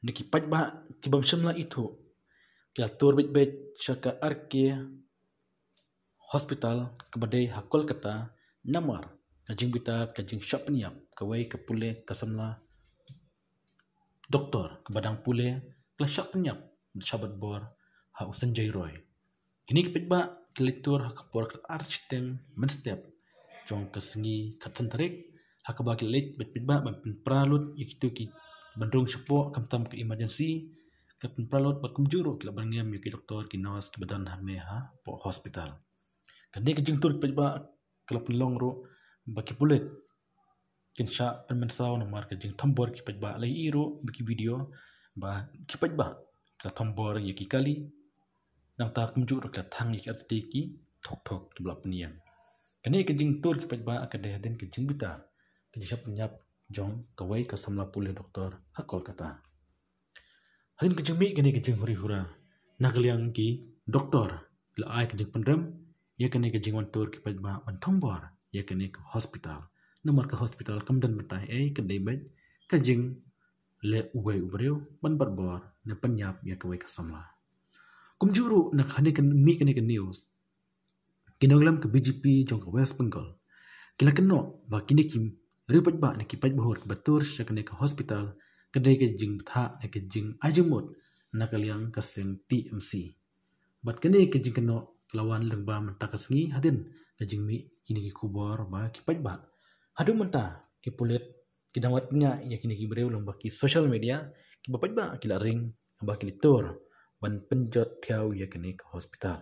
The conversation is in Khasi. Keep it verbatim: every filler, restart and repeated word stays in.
Na ki paidbah ki bym shym la ithuh, ki la tur beit beit sha ka R K Hospital kaba dei ha Kolkata, namar ka jingbitar ka jingshah pynïap kawei ka pule ka samla doktor kaba dang pule, ka la shah pynïap shabat bor ha u Sanjay Roy. Kine ki paidbah ki la leit tur ha ka por ka ar shiteng mynstep jong ka sngi khatsan tarik, ha kaba ki la leit beit paidbah ban pynpra lut ïa kito ki ban rung shapoh khamtam ka emergency, ki la pynpra lut bad kumjuh ruh ki la ban ngem ïa ki doktor ki nurse kiba don hangne hapoh hospital. Kane ka jingtur ki paidbah ka la pynlong ruh ba ki pulit kin shah pynmynsaw namar ka jingthombor ki paidbah. La ïohi ruh ba ki video ba ki paidbah ka la thombor ïa ki kali, nangta kumjuh ruh ka la thang ïa ki artylli ki thok thok kiba la pynïeng. Kane ka jingtur ki paidbah ka dei hadien ka jingbitar ka jingshah pynïap jong kawei ka samla pule doktor ha Kolkata. Hadien ka jingmih kane ka jinghuri hura na ka liang ki doktor, la ai ka jingpynrem ïa kane ka jingwan tur ki paidbah ban thombor ïa kane ka hospital. Namar ka hospital kam don bynta ei, ka dei beit ka jingleh uwei u briew ban bat bor ne pynïap ïa kawei ka samla. Kumjuh ruh na kane ka mih kane ka news, ki nonglem ka B J P jong ka West Bengal ki la kynnoh ba kine ki riew paidbah ne ki paidbah hur kiba tur sha kane ka hospital ka dei ka jingbthah ne ka jingai jingmut na ka liang ka seng T M C. Bad kane ka jingkynnoh ka la wan lyngba mynta ka sngi hadien ka jingmih kine ki khubor ba ki paidbah haduh mynta ki pulit ki dang wad pynïaid ïa kine ki briew lyngba ki social media, kiba paidbah ki la ring ba ki la tur ban pynjot thiaw ïa kane ka hospital.